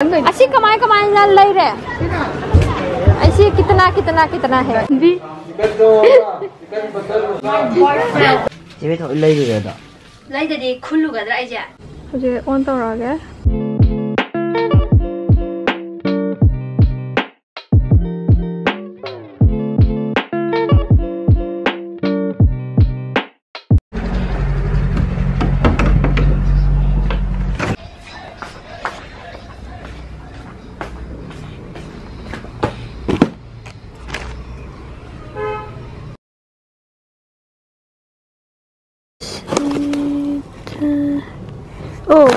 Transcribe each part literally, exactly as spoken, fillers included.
ꯑꯁꯤ ꯀꯃꯥꯏ ꯀꯃꯥꯏꯅ ꯂꯩꯔꯦ? ꯑꯁꯤ ꯀꯤꯇꯅꯥ ꯀꯤꯇꯅꯥ ꯀꯤꯇꯅꯥ ꯍꯦ? ꯗꯤ꯫ ꯆꯦ ꯕꯦꯊꯣꯏ ꯂꯩꯔꯨꯔꯦ ꯑꯗꯣ꯫ ꯂꯩꯗꯗꯤ ꯈꯨꯜꯂꯨꯒꯗ꯭ꯔꯥ ꯑꯩꯁꯦ? ꯍꯧꯖꯤꯛ ꯑꯣꯟ ꯇꯧꯔꯛꯑꯒꯦ꯫ Oh.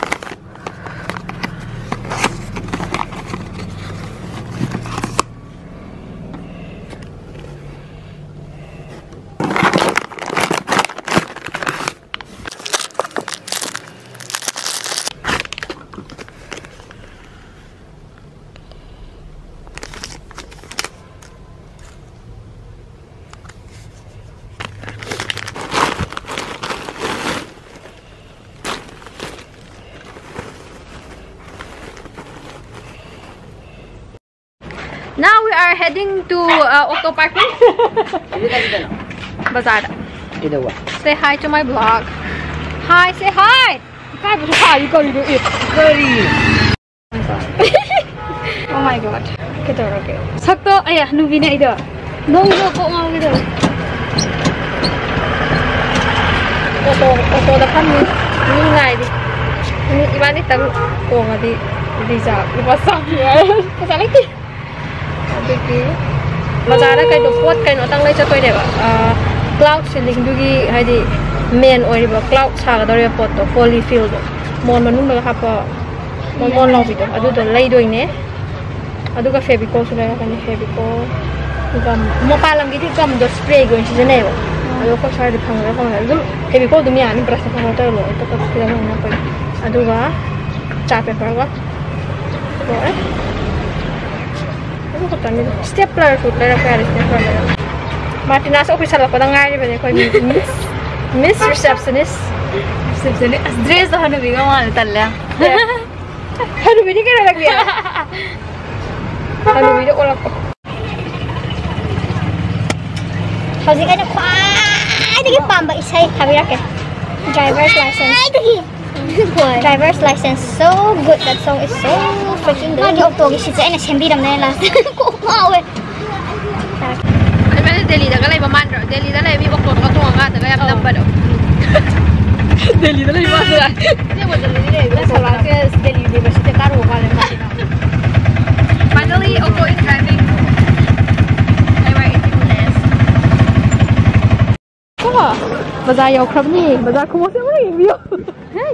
Now we are heading to uh, auto parking. ꯕꯖꯥꯔꯗ꯫ ꯀꯩꯗꯧꯕ? Say hi to my vlog. Hi, say hi. ꯏꯀꯥꯏꯕꯁꯨ ꯁꯥꯔꯤ ꯀꯔꯤꯅꯣ ꯑꯦ? ꯀꯔꯤ? Oh my god. ꯀꯩꯗꯧꯔꯒꯦ? ꯁꯛꯇꯣ ꯑꯩ ꯍꯅꯨꯕꯤꯅꯦ ꯑꯩꯗꯣ꯫ ꯅꯣꯡꯗꯣ ꯀꯣꯛ ꯉꯥꯎꯒꯦ ꯇꯧꯋꯦ꯫ ꯑꯣꯇꯣ ꯑꯣꯇꯣꯗ ꯐꯝꯃꯤ꯫ ꯃꯤ ꯉꯥꯏꯔꯤ꯫ ꯃꯤ ꯏꯕꯥꯅꯤꯇꯪ ꯇꯣꯡꯉꯗꯤ ꯔꯤꯖꯥ ꯂꯨꯄꯥ ꯆꯥꯝꯃ ꯄꯩꯁꯥ ꯂꯩꯇꯦ꯫ ꯑꯗꯨꯒꯤ ꯕꯖꯥꯔꯗ ꯀꯩꯅꯣ ꯄꯣꯠ ꯀꯩꯅꯣꯇꯪ ꯂꯩ ꯆꯠꯇꯣꯏꯅꯦꯕ꯫ ꯀ꯭ꯂꯥꯎꯠ ꯁꯤꯂꯤꯡꯗꯨꯒꯤ ꯍꯥꯏꯗꯤ ꯃꯦꯟ ꯑꯣꯏꯔꯤꯕ ꯀ꯭ꯂꯥꯎꯠ ꯁꯥꯒꯗꯧꯔꯤꯕ ꯄꯣꯠꯇꯣ ꯄꯣꯂꯤ ꯐꯤꯜꯗꯣ ꯃꯣꯟ ꯃꯅꯨꯡꯗꯒ ꯍꯥꯞꯄ ꯃꯣꯟ ꯃꯣꯟ ꯂꯥꯎꯕꯤꯗꯣ ꯑꯗꯨꯗꯣ ꯂꯩꯗꯣꯏꯅꯦ꯫ ꯑꯗꯨꯒ ꯐꯦꯕꯤꯀꯣꯜꯁꯨ ꯂꯩꯔꯛꯀꯅꯤ꯫ ꯐꯦꯕꯤꯀꯣꯜ ꯒꯝ ꯃꯄꯥꯟ ꯂꯝꯒꯤꯗꯤ ꯒꯝꯗꯣ ꯁ꯭ꯄ꯭ꯔꯦꯒꯤ ꯑꯣꯏꯅ ꯁꯤꯖꯤꯟꯅꯩꯌꯦꯕ꯫ ꯑꯗꯣ ꯑꯩꯈꯣꯏ ꯁ꯭ꯋꯥꯏꯗ ꯐꯪꯒꯗ꯭ꯔꯥ ꯐꯪꯒꯗ꯭ꯔꯥ ꯑꯗꯨꯝ ꯐꯦꯕꯤꯀꯣꯜ ꯑꯗꯨꯝ ꯌꯥꯅꯤ ꯕ꯭ꯔꯁꯇ ꯐꯪꯒ ꯇꯧꯔ ꯂꯣꯏꯔꯦ ꯑꯇꯣꯞꯄ ꯈꯤꯇꯪ ꯑꯣꯏꯅ ꯑꯩꯈꯣꯏ ꯑꯗꯨꯒ ꯆꯥꯔꯠ ꯄꯦꯄꯔꯒ ꯂꯣꯏꯔꯦ꯫ ꯑꯗꯨ ꯈꯛꯇꯅꯤꯗ꯫ ꯁ꯭ꯇꯦꯄ꯭ꯂꯔꯁꯨ ꯂꯩꯔꯛꯄ ꯌꯥꯔꯦ꯫ ꯁ꯭ꯇꯦꯄ꯭ꯂꯔ ꯂꯩꯔꯛꯄ꯫ ꯃꯥꯔꯇꯤꯅꯥꯁꯨ ꯑꯣꯐꯤꯁ ꯍꯜꯂꯛꯄꯗ ꯉꯥꯏꯔꯤꯕꯅꯦ ꯑꯩꯈꯣꯏ ꯃꯤꯁ ꯃꯤꯁ ꯔꯤꯁꯦꯞꯁꯅꯤꯁ꯫ ꯔꯤꯁꯦꯞꯁꯅꯤꯁ ꯑꯁ ꯗ꯭ꯔꯦꯁꯇꯣ ꯍꯅꯨꯕꯤꯒ ꯃꯥꯜꯂꯦ ꯇꯜꯂꯦ꯫ ꯍꯅꯨꯕꯤꯗꯤ ꯀꯩꯗꯧꯔꯒꯦ? ꯍꯅꯨꯕꯤꯗꯤ ꯑꯣꯜꯂꯛꯄ꯫ ꯍꯧꯖꯤꯛ ꯑꯩꯅ ꯈ꯭ꯋꯥꯏꯗꯒꯤ ꯄꯥꯝꯕ ꯏꯁꯩ ꯊꯥꯕꯤꯔꯛꯀꯦ꯫ Driver's license. Driver's license, so good. That song is so freaking good. ꯃꯥꯒꯤ ꯑꯣꯛꯇꯣꯒꯤ ꯁꯤꯠꯁꯦ ꯑꯩꯅ ꯁꯦꯝꯕꯤꯔꯝꯅꯦ ꯂꯥꯁꯇ꯫ ꯀꯣꯛ ꯉꯥꯎꯋꯦ꯫ ꯑꯩꯈꯣꯏꯅ ꯗꯦꯜꯂꯤꯗꯒ ꯂꯩꯕ ꯃꯥꯟꯗ꯭ꯔꯣ? ꯗꯦꯜꯂꯤꯗ ꯂꯩꯕ ꯃꯤ ꯑꯣꯛꯇꯣꯗꯒ ꯇꯣꯡꯉꯒ ꯑꯗꯒ ꯌꯥꯝ ꯅꯝꯕꯗꯣ꯫ ꯗꯦꯜꯂꯤꯗ ꯂꯩꯕ ꯃꯥꯟꯗ꯭ꯔꯣ? ꯑꯁꯦꯡꯕ ꯗꯦꯜꯂꯤꯗ ꯂꯩꯕ ꯅꯠꯇ꯭ꯔꯣ? ꯁꯣꯂꯥꯁꯦ ꯗꯦꯜꯂꯤ ꯌꯨꯅꯤꯚꯔꯁꯤꯇꯤꯗ ꯀꯥꯔꯨꯕ ꯃꯥꯜꯂꯦ ꯃꯥꯁꯦ꯫ Finally, Oppo is driving. ꯑꯩ ꯋꯥꯏ ꯑꯩꯠꯇꯤ ꯀꯣꯂꯦꯖ꯫ ꯀꯣ, ꯕꯖꯥꯔ ꯌꯧꯈ꯭ꯔꯕꯅꯤ꯫ ꯕꯖꯥꯔ ꯈꯨꯃꯣꯠꯁꯦ ꯑꯃꯨꯛ ꯌꯦꯡꯕꯤꯌꯨ꯫ ꯍꯦ꯫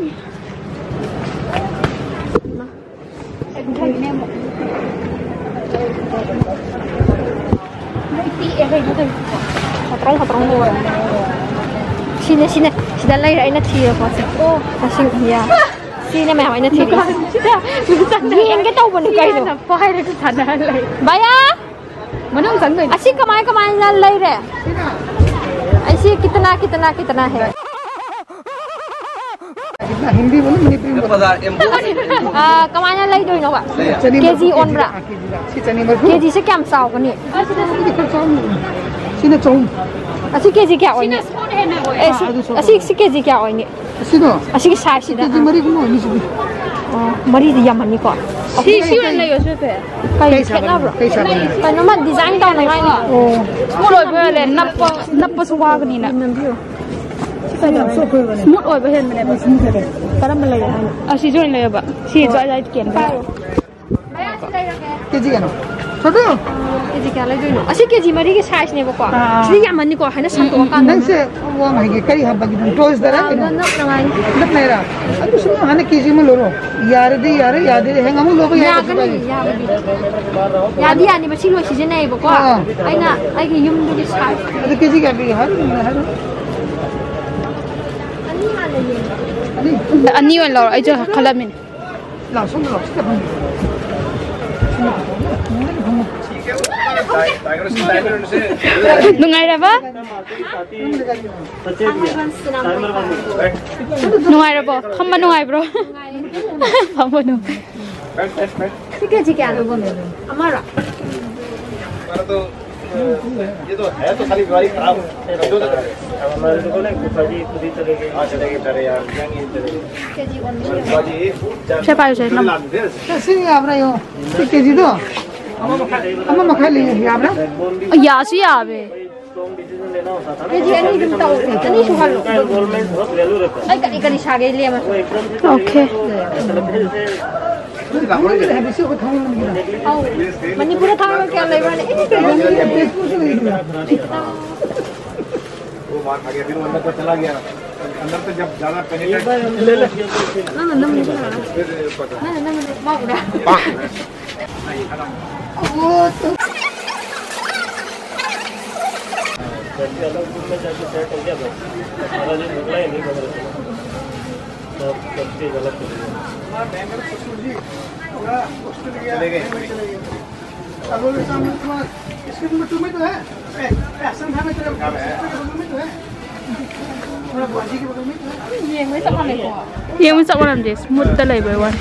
ꯍꯣꯇ꯭ꯔꯣꯡ, ꯍꯣꯇ꯭ꯔꯣꯡ ꯂꯣꯏꯔꯦ꯫ ꯁꯤꯅꯦ, ꯁꯤꯅꯦ꯫ ꯁꯤꯗ ꯂꯩꯔꯦ ꯑꯩꯅ ꯊꯤꯔ ꯄꯣꯠꯁꯦ꯫ ꯑꯣ꯫ ꯃꯁꯤꯡ, ꯌꯥ꯫ ꯁꯤꯅꯦ ꯃꯌꯥꯝ ꯑꯩꯅ ꯊꯤꯔꯤꯁꯦ꯫ ꯌꯦꯡꯒꯦ ꯇꯧꯕꯅꯤ ꯀꯩꯅꯣ꯫ ꯄꯥꯏꯔꯒ ꯁꯥꯟꯅꯍꯜꯂꯦ꯫ ꯚꯌꯥ! ꯃꯅꯨꯡ ꯆꯪꯗꯣꯏꯅꯦ꯫ ꯑꯁꯤ ꯀꯃꯥꯏ ꯀꯃꯥꯏꯅ ꯂꯩꯔꯦ? ꯑꯁꯤ ꯀꯤꯇꯅꯥ, ꯀꯤꯇꯅꯥ, ꯀꯤꯇꯅꯥ ꯍꯦ? ꯍꯤꯟꯗꯤ ꯕꯣꯂꯣ, ꯃꯅꯤꯄꯨꯔꯤ ꯕꯣꯂꯣ꯫ ꯑꯥ, ꯀꯃꯥꯏꯅ ꯂꯩꯗꯣꯏꯅꯣꯕ? ꯆꯅꯤ ꯃꯔꯐꯨ ꯀꯦꯖꯤ ꯑꯣꯟꯕ꯭ꯔꯥ? ꯀꯦꯖꯤꯗ꯫ ꯁꯤ ꯆꯅꯤ ꯃꯔꯐꯨ꯫ ꯀꯦꯖꯤꯁꯦ ꯀꯌꯥꯝ ꯆꯥꯎꯒꯅꯤ? ꯁꯤꯗꯤ ꯈꯔ ꯆꯥꯎꯅꯤ꯫ ꯁꯤꯅ ꯆꯍꯨꯝ꯫ ꯑꯁꯤ ꯀꯦꯖꯤ ꯀꯌꯥ ꯑꯣꯏꯅꯤ? ꯑꯦ, ꯁꯤ, ꯑꯥ, ꯑꯗꯨ ꯆꯍꯨꯝ꯫ ꯑꯁꯤ, ꯁꯤ ꯀꯦꯖꯤ ꯀꯌꯥ ꯑꯣꯏꯅꯤ? ꯑꯁꯤꯗꯣ? ꯑꯁꯤꯒꯤ ꯁꯥꯏꯖꯁꯤꯗ? ꯀꯦꯖꯤ ꯃꯔꯤꯒꯨꯝꯕ ꯑꯣꯏꯅꯤ ꯁꯤꯗꯤ꯫ ꯑꯣ, ꯃꯔꯤꯗꯤ ꯌꯥꯝꯃꯟꯅꯤꯀꯣ꯫ ꯁꯤ, ꯁꯤ ꯑꯣꯏꯅ ꯂꯩꯌꯣ, ꯁꯤ ꯐꯩ꯫ ꯀꯩ ꯀꯩ ꯁꯥꯕꯅꯣ? ꯈꯦꯠꯅꯕ꯭ꯔꯣ? ꯀꯩ ꯁꯥꯕꯅꯣ? ꯀꯩꯅꯣꯃ design ꯇꯧꯅꯉꯥꯏꯅꯤ꯫ ꯑꯣ꯫ ꯁ꯭ꯃꯨꯠ ꯑꯣꯏꯕ ꯑꯣꯏꯔꯦ, ꯅꯞꯄ, ꯅꯞꯄꯁꯨ ꯋꯥꯒꯅꯤꯅ꯫ ꯅꯝꯕꯤꯌꯣ꯫ ꯁꯤ ꯀꯩꯗꯧꯔꯦ? ꯁ꯭ꯃꯨꯠ ꯑꯣꯏꯕ ꯍꯦꯟꯕꯅꯦꯕ꯫ ꯁ꯭ꯃꯨꯠ ꯑꯣꯏꯕ꯫ ꯀꯔꯝꯕ ꯂꯩꯌꯣ ꯍꯥꯏꯅꯣ? ꯑꯁꯤꯁꯦ ꯑꯣꯏꯅ ꯂꯩꯌꯣꯕ꯫ ꯁꯤ ꯍꯣꯏ꯫ ꯖ꯭ꯋꯥꯏ ꯖ꯭ꯋꯥꯏ ꯀꯦꯟꯕ꯫ ꯄꯥꯏꯌꯣ꯫ ꯀꯦꯖꯤ ꯀꯌꯥꯅꯣ? ꯁꯣꯇꯨ! ꯀꯦꯖꯤ ꯀꯌꯥ ꯂꯩꯗꯣꯏꯅꯣ? ꯑꯁꯤ ꯀꯦꯖꯤ ꯃꯔꯤꯒꯤ ꯁꯥꯏꯖꯅꯦꯕꯀꯣ꯫ ꯑꯥ꯫ ꯁꯤꯗꯤ ꯌꯥꯝꯃꯟꯅꯤꯀꯣ, ꯍꯥꯏꯅ ꯁꯟꯗꯣꯛꯑꯀꯥꯟꯗ꯫ ꯅꯪꯁꯦ ꯋꯥ ꯑꯃ ꯍꯥꯏꯒꯦ, ꯀꯔꯤ ꯍꯥꯞꯄꯒꯤꯅꯣ? ꯇꯣꯏꯁꯇꯔꯥ ꯀꯩꯅꯣ? ꯅꯞꯅꯉꯥꯏꯅꯤ꯫ ꯅꯞꯅꯩꯔꯥ? ꯑꯗꯨ ꯁꯨꯝ ꯍꯥꯟꯅ ꯀꯦꯖꯤ ꯑꯃ ꯂꯧꯔꯣ꯫ ꯌꯥꯔꯗꯤ ꯌꯥꯔꯦ, ꯌꯥꯗ꯭ꯔꯗꯤ ꯍꯌꯦꯡ ꯑꯃꯨꯛ ꯂꯧꯕ ꯌꯥꯏ, ꯀꯩꯁꯨ ꯌꯥꯒꯅꯤ, ꯀꯥꯏꯗꯦ꯫ ꯌꯥꯕꯗꯤ꯫ ꯌꯥꯗꯤ ꯌꯥꯅꯤ, ꯃꯁꯤ ꯂꯣꯏ ꯁꯤꯖꯤꯟꯅꯩꯌꯦꯕꯀꯣ꯫ ꯑꯥ꯫ ꯑꯩꯅ ꯑꯩꯒꯤ ꯌꯨꯝꯗꯨꯒꯤ ꯁꯥꯏꯖ꯫ ꯑꯗꯨ ꯀꯦꯖꯤ ꯀꯌꯥ ꯄꯤꯒꯦ? ꯍꯥꯏꯔꯣ, ꯍꯥꯏꯔꯣ꯫ ꯑꯅꯤ ꯍꯥꯟꯅ ꯌꯦꯡꯒꯦ꯫ ꯑꯅꯤ? ꯑꯅꯤ ꯑꯣꯏꯅ ꯂꯧꯔꯣ, ꯑꯩꯁꯨ ꯈꯜꯂꯝꯃꯤꯅꯦ꯫ ꯂꯥꯛꯑꯣ, ꯁꯣꯝꯗ ꯂꯥꯛꯑꯣ, ꯁꯤꯗ ꯐꯝꯃꯣ꯫ ꯁꯤꯗ ꯐꯝꯃꯣ꯫ ꯅꯨꯡꯉꯥꯏꯔꯕ? ꯅꯨꯡꯉꯥꯏꯔꯕꯣ? ꯐꯝꯕ ꯅꯨꯡꯉꯥꯏꯕ꯭ꯔꯣ? ꯐꯝꯕ ꯅꯨꯡꯉꯥꯏ꯫ ꯁꯤ ꯀꯦꯖꯤ ꯀꯌꯥꯅꯣ? ꯑꯃꯔꯣ? ये तो है तो खाली बीमारी खराब है। अब हमारे दुकान है, फूफा जी खुद ही चले गए। हाँ, चले गए बेचारे यार, क्या नहीं चले गए। फूफा जी, ꯄꯩꯁꯥ ꯄꯥꯏꯌꯨꯁꯦ, ꯅꯝ꯫ ꯁꯤ ꯌꯥꯕ꯭ꯔꯥ ꯌꯦꯡꯉꯣ꯫ ꯁꯤ ꯀꯦꯖꯤꯗꯣ? ꯑꯃ ꯃꯈꯥꯏ ꯂꯩ, ꯌꯥꯕ꯭ꯔꯥ? ꯌꯥꯁꯨ ꯌꯥꯕꯦ꯫ ꯀꯦꯖꯤ ꯑꯅꯤ ꯑꯗꯨꯝ ꯇꯧ꯫ ꯑꯅꯤ ꯁꯨꯍꯜꯂꯣ꯫ ꯑꯩ ꯀꯔꯤ ꯀꯔꯤ ꯁꯥꯒꯦ ꯂꯦꯝꯃ꯫ ꯑꯣꯀꯦ꯫ ꯑꯧ꯫ ꯃꯅꯤꯄꯨꯔꯗ ꯊꯥꯡꯒ ꯀꯌꯥ ꯂꯩꯕ꯭ꯔꯅꯦ? ꯑꯦ, ꯀꯩꯅꯣ꯫ वो मार खा गया, फिर वो अंदर को चला गया। अंदर से जब ज्यादा पेनिट्रेट, ले ले। ꯅꯪꯅ ꯅꯝꯕꯗꯤ ꯀꯅꯥꯅꯣ? ꯅꯪꯅ ꯅꯝꯕꯗꯤ ꯃꯥ ꯎꯔꯥ? चले गए। इसके नंबर टू में तो है। ए, ए, हसन खान में तेरे बगल में तो है। थोड़ा बुआ जी के बगल में तो है। ꯌꯦꯡꯕꯩ ꯆꯞ ꯃꯥꯟꯅꯩꯀꯣ꯫ ꯌꯦꯡꯕ ꯆꯞ ꯃꯥꯟꯅꯗꯦ, ꯁ꯭ꯃꯨꯠꯇ ꯂꯩꯕꯩ ꯋꯥꯅꯤ꯫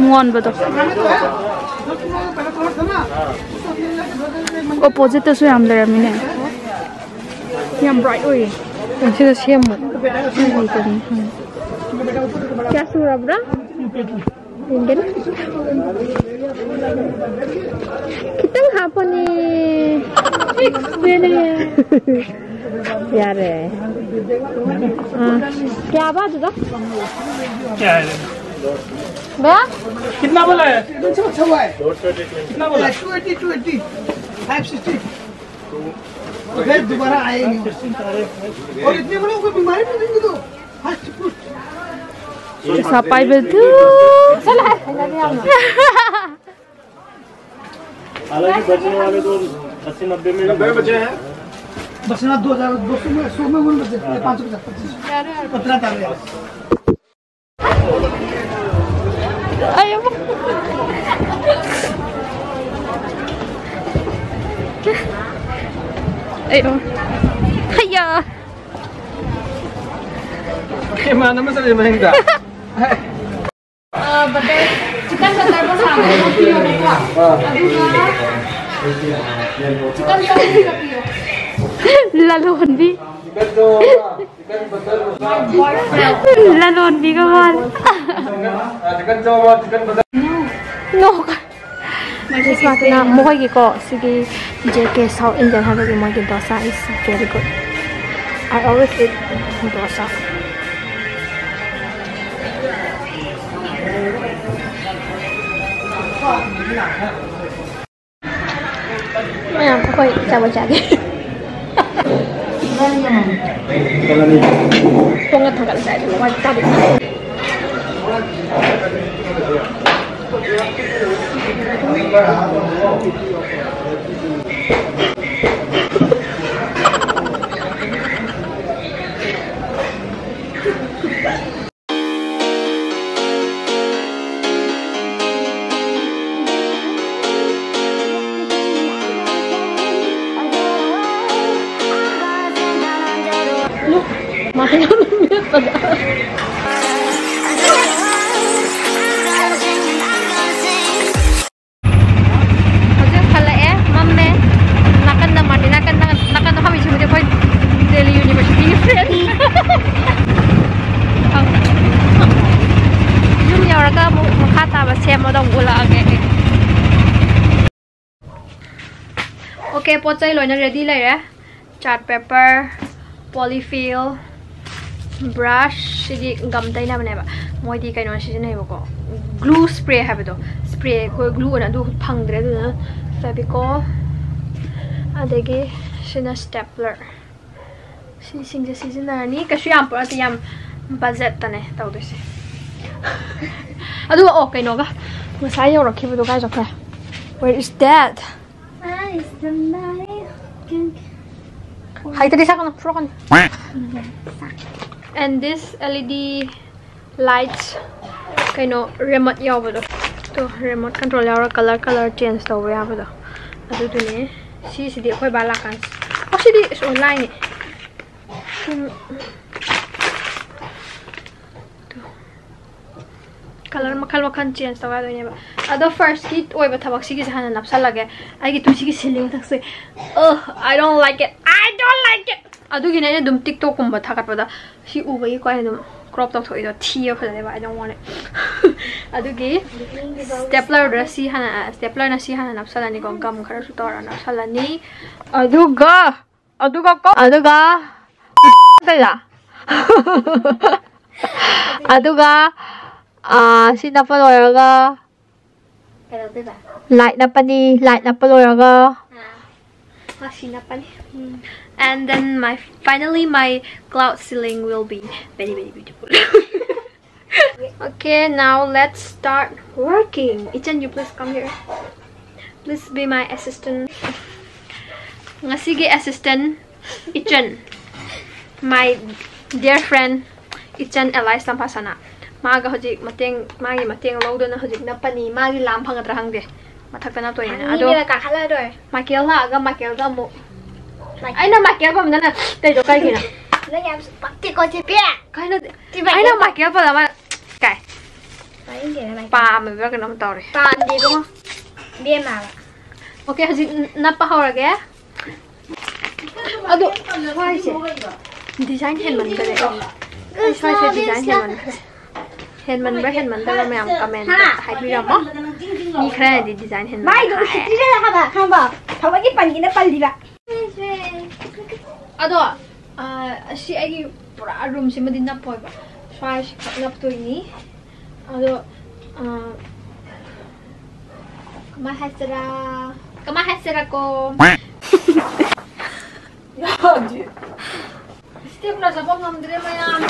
ꯃꯣꯟꯕꯗꯣ꯫ ꯈꯥꯟ में तो है। जो तुम लोग पहले कौन था ना? उसको अपने इलाके बगल में मंदिर ꯑꯣꯄꯣꯖꯤꯠꯇꯁꯨ ꯌꯥꯝ ꯂꯩꯔꯝꯃꯤꯅꯦ꯫ ꯌꯥꯝ ꯕ꯭ꯔꯥꯏꯠ ꯑꯣꯏꯌꯦ꯫ ꯁꯤꯗ ꯁꯦꯝꯃꯣ꯫ ꯀꯌꯥ ꯁꯨꯔꯕ꯭ꯔꯥ? ꯌꯦꯡꯒꯦꯅꯦ꯫ ꯈꯤꯇꯪ ꯍꯥꯞꯄꯅꯦ꯫ ꯌꯥꯔꯦ꯫ ꯑꯥ, ꯀꯌꯥꯕ ꯑꯗꯨꯗ? क्या है? ꯕꯌꯥ? कितना बोला है? कितना बोला है? Two eighty, two eighty, five sixty. तो फिर दोबारा आएंगे। और इतने बड़े को बीमारी में नहीं दो। ꯄꯩꯁꯥ ꯄꯥꯏꯕꯗꯨ꯫ हालांकि बचने वाले तो अस्सी नब्बे में नब्बे में बचे हैं। बस ना, दो हजार दो सौ में, सौ में वो बचे, पाँच सौ पचास, पच्चीस। पतला तार है। ꯑꯩ ꯑꯃꯨꯛ ꯑꯩ ꯍꯩꯌꯥ꯫ ꯏꯃꯥꯟꯅꯕ ꯆꯠꯂꯤ ꯃꯅꯤꯡꯗ꯫ ꯕꯇꯔ, ꯆꯤꯀꯟ ꯕꯇꯔ ꯃꯁꯥꯂꯥ ꯑꯃ ꯄꯤꯌꯣꯕꯀꯣ꯫ ꯑꯗꯨꯒ ꯆꯤꯀꯟ ꯆꯧꯁꯤꯒ ꯄꯤꯌꯣ꯫ ꯂꯂꯣꯟꯕꯤ꯫ ꯆꯤꯀꯟ ꯆꯧ ꯑꯃ, ꯆꯤꯀꯟ ꯕꯇꯔ ꯃꯁꯥꯂꯥ꯫ ꯂꯂꯣꯟꯕꯤꯒ ꯃꯥꯜꯂꯦ꯫ ꯆꯤꯀꯟ ꯆꯧ ꯑꯃ, ꯆꯤꯀꯟ ꯕꯇꯔ꯫ ꯅꯣꯛ꯫ ꯃꯈꯣꯏꯒꯤꯀꯣ ꯁꯤꯒꯤ ꯖꯦ ꯀꯦ ꯁꯥꯎꯠ ꯏꯟꯗꯤꯌꯟ ꯍꯥꯏꯕꯒꯤ ꯃꯣꯏꯒꯤ dosa is very good. I always eat dosa. ꯃꯌꯥꯝ ꯑꯩꯈꯣꯏ ꯆꯥꯕ ꯆꯥꯒꯦ꯫ ꯊꯣꯡꯒ ꯊꯥꯡꯒꯠꯂꯁꯦ ꯍꯥꯏꯗꯤ ꯃꯣꯏ ꯆꯥꯕ ꯆꯥꯒꯦ꯫ ꯍꯧꯖꯤꯛ ꯍꯜꯂꯛꯑꯦ, ꯃꯝꯃꯦ꯫ ꯅꯥꯀꯟꯗ ꯃꯥꯔꯇꯤꯟ, ꯅꯥꯀꯟꯗ, ꯅꯥꯀꯟꯗ ꯐꯝꯃꯤꯁꯤꯕꯨꯗꯤ ꯑꯩꯈꯣꯏ ꯗꯦꯜꯂꯤ ꯌꯨꯅꯤꯚꯔꯁꯤꯇꯤꯒꯤ ꯐ꯭ꯔꯦꯟ꯫ ꯌꯨꯝ ꯌꯧꯔꯒ ꯑꯃꯨꯛ ꯃꯈꯥ ꯇꯥꯕ ꯁꯦꯝꯕꯗꯣ ꯑꯃꯨꯛ ꯎꯠꯂꯛꯑꯒꯦ ꯑꯩ꯫ ꯑꯣꯀꯦ, ꯄꯣꯠ ꯆꯩ ꯂꯣꯏꯅ ꯔꯦꯗꯤ ꯂꯩꯔꯦ꯫ Chart paper, polyfill, brush, ꯁꯤꯗꯤ ꯒꯝ ꯇꯩꯅꯕꯅꯦꯕ꯫ ꯃꯣꯏꯗꯤ ꯀꯩꯅꯣ ꯁꯤꯖꯤꯟꯅꯩꯕꯀꯣ, glue spray ꯍꯥꯏꯕꯗꯣ, spray ꯑꯩꯈꯣꯏ glue ꯑꯣꯏꯅ ꯑꯗꯨ ꯐꯪꯗ꯭ꯔꯦ, ꯑꯗꯨꯅ Fevicol, ꯑꯗꯒꯤ ꯁꯤꯅ stapler꯫ ꯁꯤꯁꯤꯡꯁꯦ ꯁꯤꯖꯤꯟꯅꯔꯅꯤ꯫ ꯀꯩꯁꯨ ꯌꯥꯝ ꯄꯨꯔꯛꯇꯦ, ꯌꯥꯝ ꯕꯖꯦꯠꯇꯅꯦ ꯇꯧꯗꯣꯏꯁꯦ꯫ ꯑꯗꯨꯒ ꯑꯣ ꯀꯩꯅꯣꯒ ꯉꯁꯥꯏ ꯌꯧꯔꯛꯈꯤꯕꯗꯣ ꯀꯥꯏ ꯆꯠꯈ꯭ꯔꯦ? Where is that? Hi, somebody can ꯍꯩꯇ꯭ꯔꯗꯤ ꯁꯛꯀꯅꯨ, ꯐꯨꯔꯛꯀꯅꯤ꯫ And this L E D lights, ꯀꯩꯅꯣ, remote ꯌꯥꯎꯕꯗꯣ, ꯇꯣ, remote control ꯌꯥꯎꯔ color color change ꯇꯧꯕ ꯌꯥꯕꯗꯣ ꯑꯗꯨꯗꯨꯅꯦ꯫ ꯁꯤꯁꯤꯗꯤ ꯑꯩꯈꯣꯏ ꯕꯥ ꯂꯥꯛꯀꯥꯟ ꯑꯁꯤꯗꯤ ꯑꯁ, ꯑꯣ, ꯂꯥꯏꯅꯦ꯫ ꯁꯨꯝ ꯀꯂꯔ ꯃꯈꯜ ꯃꯈꯜ ꯆꯦꯟꯖ ꯇꯧ ꯌꯥꯗꯣꯏꯅꯦꯕ꯫ ꯑꯗꯣ ꯐꯥꯔꯁꯀꯤ ꯑꯣꯏꯕ ꯊꯕꯛꯁꯤꯒꯤꯁꯦ ꯍꯥꯟꯅ ꯅꯞꯁꯜꯂꯒꯦ꯫ ꯑꯩꯒꯤ ꯇꯨꯁꯤꯒꯤ ceiling ꯃꯊꯛꯁꯦ꯫ Oh, I don't like it. I don't like it. ꯑꯗꯨꯒꯤꯅꯦ ꯑꯩꯅ ꯑꯗꯨꯝ ꯇꯤꯛꯇꯣꯛꯀꯨꯝꯕ ꯊꯥꯒꯠꯄꯗ ꯁꯤ ꯎꯕꯒꯤꯀꯣ ꯑꯩꯅ ꯑꯗꯨꯝ ꯀ꯭ꯔꯣꯞ ꯇꯧꯊꯣꯛꯏꯗꯣ꯫ ꯊꯤꯕ ꯐꯖꯗꯦꯕ꯫ I don't want it. ꯑꯗꯨꯒꯤ ꯁ꯭ꯇꯦꯞꯂꯔꯗ ꯁꯤ ꯍꯥꯟꯅ, ꯁ꯭ꯇꯦꯞꯂꯔꯅ ꯁꯤ ꯍꯥꯟꯅ ꯅꯞꯁꯜꯂꯅꯤꯀꯣ꯫ ꯒꯝ ꯈꯔꯁꯨ ꯇꯧꯔ ꯅꯞꯁꯜꯂꯅꯤ꯫ ꯑꯗꯨꯒ, ꯑꯗꯨꯒ ꯀꯣ, ꯑꯗꯨꯒ ꯀꯩꯗ? ꯑꯗꯨꯒ, ꯑꯥ, ꯁꯤ ꯅꯞꯄ ꯂꯣꯏꯔꯒ ꯀꯩꯗꯧꯗꯣꯏꯕ? ꯂꯥꯏꯠ ꯅꯞꯄꯅꯤ꯫ ꯂꯥꯏꯠ ꯅꯞꯄ ꯂꯣꯏꯔꯒ ꯑꯥ, ꯃꯁꯤ ꯅꯞꯄꯅꯤ꯫ ꯎꯝ꯫ And then my, finally my cloud ceiling will be very, very beautiful. Okay, now let's start working. Ichan, you please come here. Please be my assistant. ꯉꯁꯤꯒꯤ assistant, Ichan. My dear friend, Ichan alias ꯇꯝꯐꯥꯁꯅꯥ꯫ ꯃꯥꯒ ꯍꯧꯖꯤꯛ ꯃꯇꯦꯡ, ꯃꯥꯒꯤ ꯃꯇꯦꯡ ꯂꯧꯗꯨꯅ ꯍꯧꯖꯤꯛ ꯅꯞꯄꯅꯤ꯫ ꯃꯥꯒꯤ ꯂꯥꯝ ꯐꯪꯒꯗ꯭ꯔꯥ ꯈꯪꯗꯦ꯫ ꯃꯊꯛꯇ ꯅꯞꯇꯣꯏꯅꯤꯅ꯫ ꯑꯗꯣ ꯃꯥꯏꯀꯦꯜ ꯂꯥꯛꯑꯒ ꯃꯥꯏꯀꯦꯜꯗ ꯑꯃꯨꯛ꯫ ꯃꯥꯏꯀꯦꯜ꯫ ꯑꯩꯅ ꯃꯥꯏꯀꯦꯜ ꯄꯥꯝꯗꯅ ꯇꯩꯗꯣ ꯀꯩꯒꯤꯅꯣ? ꯅꯪ ꯌꯥꯝ ꯄꯛꯇꯦꯀꯣ, ꯆꯦ ꯄꯤ꯫ ꯀꯩꯅꯣ? ꯆꯦ ꯄꯤ, ꯑꯩꯅ ꯃꯥꯏꯀꯦꯜ ꯄꯜꯂ ꯃꯥ ꯀꯥꯏ꯫ ꯇꯥꯅꯤꯡꯗꯦꯅ ꯃꯥꯏꯀꯦꯜ꯫ ꯄꯥꯝꯃꯤꯕ꯭ꯔꯥ ꯀꯩꯅꯣꯝ ꯇꯧꯔꯦ꯫ ꯄꯥꯝꯗꯦ ꯏꯕꯨꯡꯉꯣ꯫ ꯏꯕꯦꯝꯃ꯫ Okay, ꯍꯧꯖꯤꯛ ꯅꯞꯄ ꯍꯧꯔꯒꯦ꯫ ꯑꯗꯣ ꯁ꯭ꯋꯥꯏꯁꯦ design ꯍꯦꯟꯃꯟꯈꯔꯦ꯫ ꯑꯩ ꯁ꯭ꯋꯥꯏꯁꯦ design ꯍꯦꯟꯃꯟꯈꯔꯦ꯫ ꯍꯦꯟꯃꯟꯕ꯭ꯔꯥ ꯍꯦꯟꯃꯟꯗꯕ꯭ꯔꯥ ꯃꯌꯥꯝ comment ꯍꯥ? ꯍꯥꯏꯕꯤꯔꯝꯃꯣ꯫ ꯃꯤ ꯈꯔꯅꯗꯤ design ꯍꯦꯟꯃꯟ ꯃꯥꯏꯗꯣ ꯍꯥꯏ꯫ ꯎꯁꯤꯠꯇ꯭ꯔꯤꯔꯥ ꯍꯥꯏꯕ, ꯈꯪꯕ? ꯊꯑꯣꯏꯒꯤ ꯄꯟꯒꯦꯅ ꯄꯜꯂꯤꯕ꯫ ꯑꯗꯣ, ꯑ, ꯑꯁꯤ ꯑꯩꯒꯤ ꯄꯨꯔꯥ room ꯁꯤꯃꯗꯤ ꯅꯞꯄꯣꯏꯕ꯫ ꯁ꯭ꯋꯥꯏꯁꯤ ꯈꯛ ꯅꯞꯇꯣꯏꯅꯤ꯫ ꯑꯗꯣ, ꯑ, ꯀꯃꯥꯏ ꯍꯥꯏꯁꯤꯔꯥ? ꯀꯃꯥꯏ ꯍꯥꯏꯁꯤꯔꯥꯀꯣ? ꯌꯥꯗꯦ꯫ Stapler ꯆꯠꯄ ꯉꯝꯗ꯭ꯔꯦ ꯃꯌꯥꯝ꯫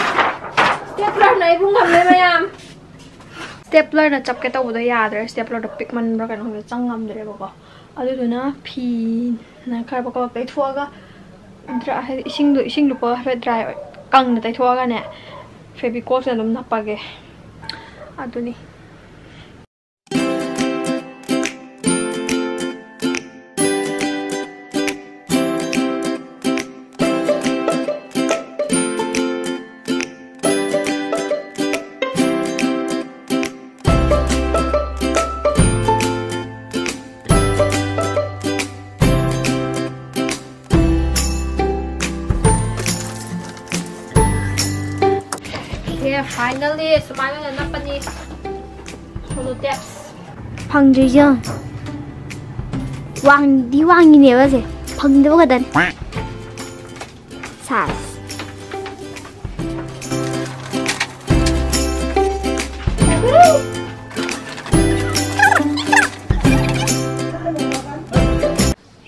Stapler ꯅ ꯑꯩꯕꯨ ꯉꯝꯃꯦ ꯃꯌꯥꯝ꯫ Stapler ꯅ ꯆꯞꯀꯦ ꯇꯧꯕꯗꯣ ꯌꯥꯗ꯭ꯔꯦ꯫ Stapler ꯗꯣ ꯄꯤꯛꯃꯟꯕ꯭ꯔꯥ ꯀꯩꯅꯣ ꯈꯪꯗꯦ, ꯆꯪ ꯉꯝꯗ꯭ꯔꯦꯕꯀꯣ꯫ ꯑꯗꯨꯗꯨꯅ ꯐꯤꯅ ꯈꯔ ꯀꯕꯛ ꯇꯩꯊꯣꯛꯑꯒ, ꯗ꯭ꯔꯥ-, ꯍꯥꯏꯗꯤ ꯏꯁꯤꯡꯗꯣ, ꯏꯁꯤꯡ ꯂꯨꯞꯄꯒ ꯍꯥꯏꯐꯦꯠ dry ꯑꯣꯏ-, ꯀꯪꯅ ꯇꯩꯊꯣꯛꯑꯒꯅꯦ, Fevicol ꯁꯤꯅ ꯑꯗꯨꯝ ꯅꯞꯄꯒꯦ꯫ ꯑꯗꯨꯅꯤ꯫ Finally, ꯁꯨꯃꯥꯏꯅ ꯑꯣꯏꯅ ꯅꯞꯄꯅꯤ꯫ Cello tapes꯫ ꯐꯪꯗ꯭ꯔꯤꯁꯦ ꯌꯦꯡꯉꯣ꯫ ꯋꯥꯡꯗꯤ ꯋꯥꯡꯉꯤꯅꯦꯕ ꯁꯦ꯫ ꯐꯪꯗꯕ ꯈꯛꯇꯅꯤ꯫ ꯁꯥꯁ꯫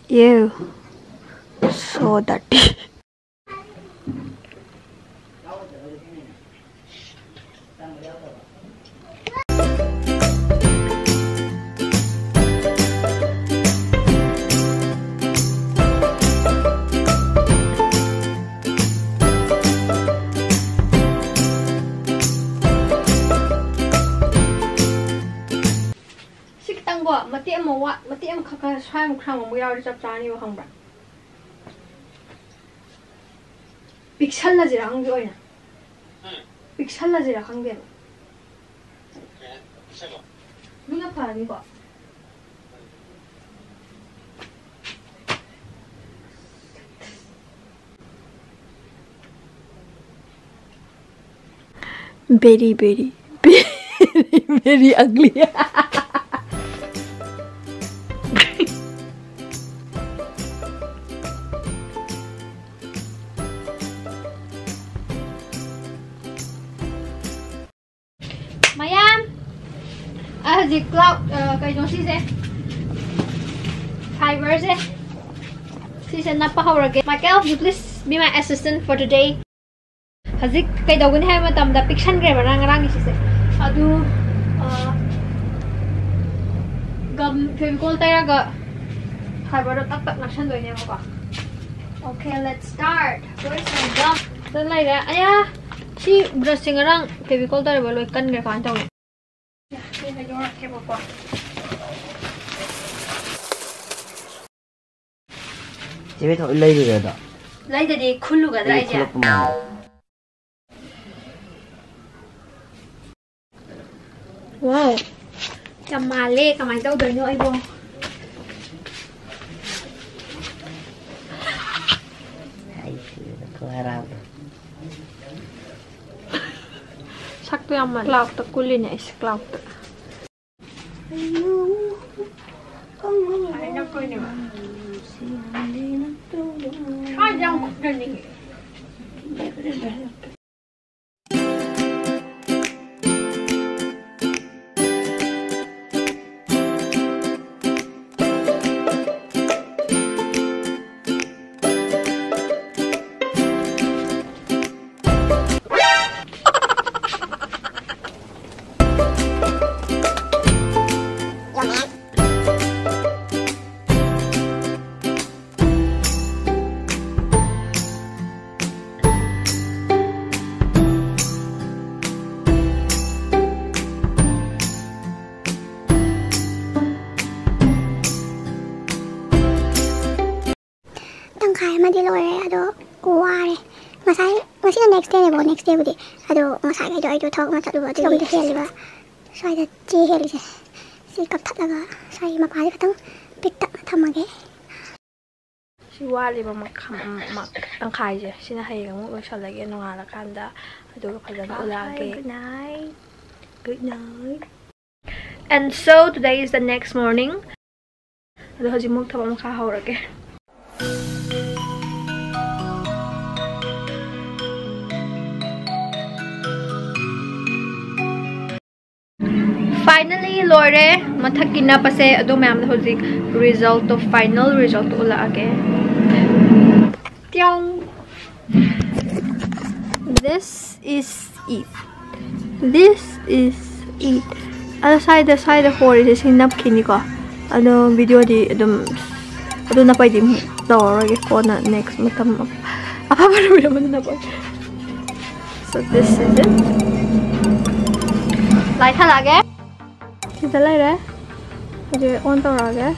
Ew. So dirty. ꯁꯤ ꯈꯤꯇꯪꯀꯣ, ꯃꯇꯦꯛ ꯑꯃ ꯋꯥꯠ-, ꯃꯇꯦꯛ ꯑꯃꯈꯛ ꯈꯔ ꯁ꯭ꯋꯥꯏꯃꯨꯛ ꯁꯥꯡꯕ ꯑꯃꯨꯛ ꯌꯥꯎꯔꯗꯤ ꯆꯞ ꯆꯥꯅꯤꯕ, ꯈꯪꯕ꯭ꯔꯥ? ꯄꯤꯛꯁꯜꯂꯁꯤꯔꯥ ꯈꯪꯗꯦ ꯑꯣꯏꯅ꯫ ꯄꯤꯛꯁꯜꯂꯁꯤꯔꯥ ꯈꯪꯗꯦꯕ꯫ ꯑꯗꯨꯅ ꯐꯔꯅꯤꯀꯣ꯫ Very, very, very, very ugly. ꯃꯌꯥꯝ, ꯑꯩ ꯍꯧꯖꯤꯛ cloud, ꯑ, ꯀꯩꯅꯣ ꯁꯤꯁꯦ, fiberꯁꯦ, ꯁꯤꯁꯦ ꯅꯞꯄ ꯍꯧꯔꯒꯦ꯫ Michael, you please be my assistant for today. ꯍꯧꯖꯤꯛ ꯀꯩꯗꯧꯒꯅꯤ ꯍꯥꯏꯕ ꯃꯇꯝꯗ, ꯄꯤꯛꯁꯟꯈ꯭ꯔꯦꯕ ꯉꯔꯥꯡ, ꯉꯔꯥꯡꯒꯤ ꯁꯤꯁꯦ꯫ ꯑꯗꯨ, ꯑ, gum, Fevicol ꯇꯩꯔꯒ fiberꯗꯣ ꯇꯛ ꯇꯛ ꯅꯞꯁꯟꯗꯣꯏꯅꯦꯕꯀꯣ꯫ Okay, let's start. Where's my gum? ꯁꯤꯗ ꯂꯩꯔꯦ꯫ ꯑꯌꯥ! ꯁꯤ brushꯁꯦ ꯉꯔꯥꯡ Fevicol ꯇꯧꯔꯒ ꯂꯣꯏ ꯀꯟꯈ꯭ꯔꯦ꯫ ꯀꯃꯥꯏꯅ ꯇꯧꯅꯤ? ꯁꯤ ꯍꯩꯗꯣꯔꯛꯀꯦꯕꯀꯣ꯫ ꯆꯦ ꯕꯦꯊꯣꯏ ꯂꯩꯔꯨꯔꯦ ꯑꯗꯣ? ꯂꯩꯗꯗꯤ ꯈꯨꯜꯂꯨꯒꯗ꯭ꯔꯥ ꯑꯩ ꯑꯩꯁꯦ? ꯈꯨꯜꯂꯛꯄ ꯃꯥꯜꯂꯦ꯫ Wow, ꯌꯥꯝ ꯃꯥꯜꯂꯦ꯫ ꯀꯃꯥꯏꯅ ꯇꯧꯗꯣꯏꯅꯣ ꯑꯩꯕꯣ? ꯍꯥꯏꯁꯤꯕ ꯈꯨꯍꯔꯥꯎꯗꯣ꯫ ꯌꯥꯝ ꯀ꯭ꯂꯥꯎꯗꯇ ꯀꯨꯜꯂꯤꯅꯦ ꯑꯩꯁꯦ, ꯀ꯭ꯂꯥꯎꯗꯇ꯫ ꯇꯪꯈꯥꯏ ꯑꯃꯗꯤ ꯂꯣꯏꯔꯦ, ꯑꯗꯣ ꯋꯥꯔꯦ꯫ ꯉꯁꯥꯏ, ꯉꯁꯤꯅ next dayꯅꯦꯕꯀꯣ, next dayꯕꯨꯗꯤ꯫ ꯑꯗꯣ ꯉꯁꯥꯏꯈꯩꯗꯣ ꯑꯩꯗꯣ ꯊꯕꯛ ꯑꯃ ꯆꯠꯂꯨꯕ, ꯑꯗꯨꯒꯤ ꯍꯦꯜꯂꯤꯕ꯫ ꯁ꯭ꯋꯥꯏꯗ ꯆꯦ ꯍꯦꯜꯂꯤꯁꯦ꯫ ꯁꯤ ꯀꯛꯊꯠꯂꯒ ꯁ꯭ꯋꯥꯏꯒꯤ ꯃꯄꯥꯁꯦ ꯈꯤꯇꯪ ꯄꯤꯛꯇꯛꯅ ꯊꯝꯃꯒꯦ꯫ ꯁꯤ ꯋꯥꯠꯂꯤꯕ ꯃꯈꯝ-, ꯃ-, ꯇꯪꯈꯥꯏꯁꯦ꯫ ꯁꯤꯅ ꯍꯌꯦꯡ ꯑꯃꯨꯛ ꯂꯣꯏꯁꯜꯂꯒꯦ ꯅꯣꯡꯉꯥꯜꯂꯀꯥꯟꯗ꯫ ꯑꯗꯨꯒ ꯐꯖꯅ ꯎꯠꯂꯛꯑꯒꯦ꯫ Good night. Good night. And so today is the next morning. ꯑꯗꯣ ꯍꯧꯖꯤꯛ ꯑꯃꯨꯛ ꯊꯕꯛ ꯃꯈꯥ ꯍꯧꯔꯒꯦ꯫ Finally ꯂꯣꯏꯔꯦ ꯃꯊꯛꯀꯤ ꯅꯞꯄꯁꯦ꯫ ꯑꯗꯨ ꯃꯌꯥꯝꯗꯣ ꯍꯧꯖꯤꯛ resultꯇꯣ, final resultꯇꯣ ꯎꯠꯂꯛꯑꯒꯦ꯫ ꯇ꯭ꯌꯣꯡ! This is it. This is it. ꯑꯗꯣ ꯁ꯭ꯋꯥꯏꯗ, ꯁ꯭ꯋꯥꯏꯗ ꯍꯣꯔꯤꯁꯦ ꯁꯤ ꯅꯞꯈꯤꯅꯤꯀꯣ꯫ ꯑꯗꯣ videoꯗꯤ ꯑꯗꯨꯝ ꯑꯗꯨ ꯅꯞꯄꯩꯗꯤ ꯑꯃꯨꯛ ꯇꯧꯔꯔꯣꯏꯒꯦ, ꯀꯣꯟꯅ next ꯃꯇꯝ ꯑꯐꯕ ꯅꯨꯃꯤꯠ ꯑꯃꯗ ꯅꯞꯄꯒꯦ꯫ So this is it. Light ꯊꯥꯜꯂꯛꯑꯒꯦ꯫ ꯁꯤꯗ ꯂꯩꯔꯦ꯫ ꯍꯧꯖꯤꯛ on ꯇꯧꯔꯛꯑꯒꯦ꯫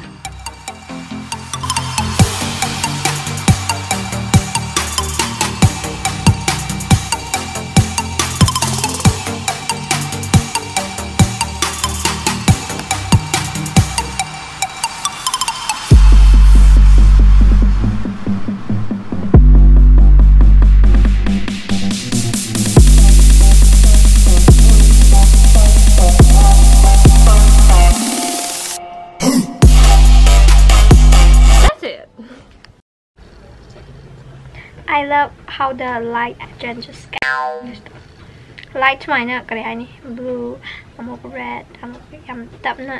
I love how the light changes. Light ꯁꯨꯃꯥꯏꯅ ꯀꯔꯤ ꯍꯥꯏꯅꯤ, blue, ꯑꯃꯨꯛ red, ꯑꯃꯨꯛ ꯌꯥꯝ ꯇꯞꯅ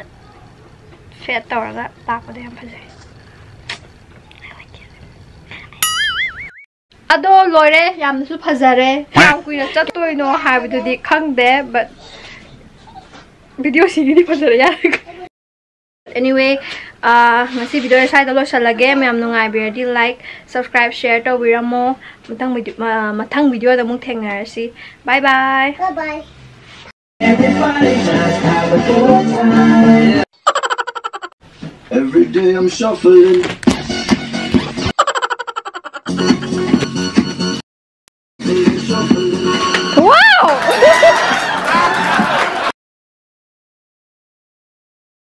fade ꯇꯧꯔꯒ ꯂꯥꯛꯄꯗꯣ ꯌꯥꯝ ꯐꯖꯩ. ꯑꯗꯣ ꯂꯣꯏꯔꯦ, ꯌꯥꯝꯅꯁꯨ ꯐꯖꯔꯦ. ꯀꯌꯥꯝ ꯀꯨꯏꯅ ꯆꯠꯇꯣꯏꯅꯣ ꯍꯥꯏꯕꯗꯨꯗꯤ ꯈꯪꯗꯦ, but video ꯁꯤꯒꯤꯗꯤ ꯐꯖꯔꯦ, ꯌꯥꯔꯦ. Anyway, ꯑꯥ, ꯉꯁꯤ video ꯁ꯭ꯋꯥꯏꯗ ꯂꯣꯏꯁꯤꯜꯂꯒꯦ. ꯃꯌꯥꯝ ꯅꯨꯡꯉꯥꯏꯕꯤꯔꯗꯤ like, subscribe, share ꯇꯧꯕꯤꯔꯝꯃꯣ. ꯃꯊꯪ video, ꯑꯥ, ꯃꯊꯪ videoꯗ ꯑꯃꯨꯛ ꯊꯦꯡꯅꯔꯁꯤ. Bye bye. Bye bye. Every day I'm shuffling.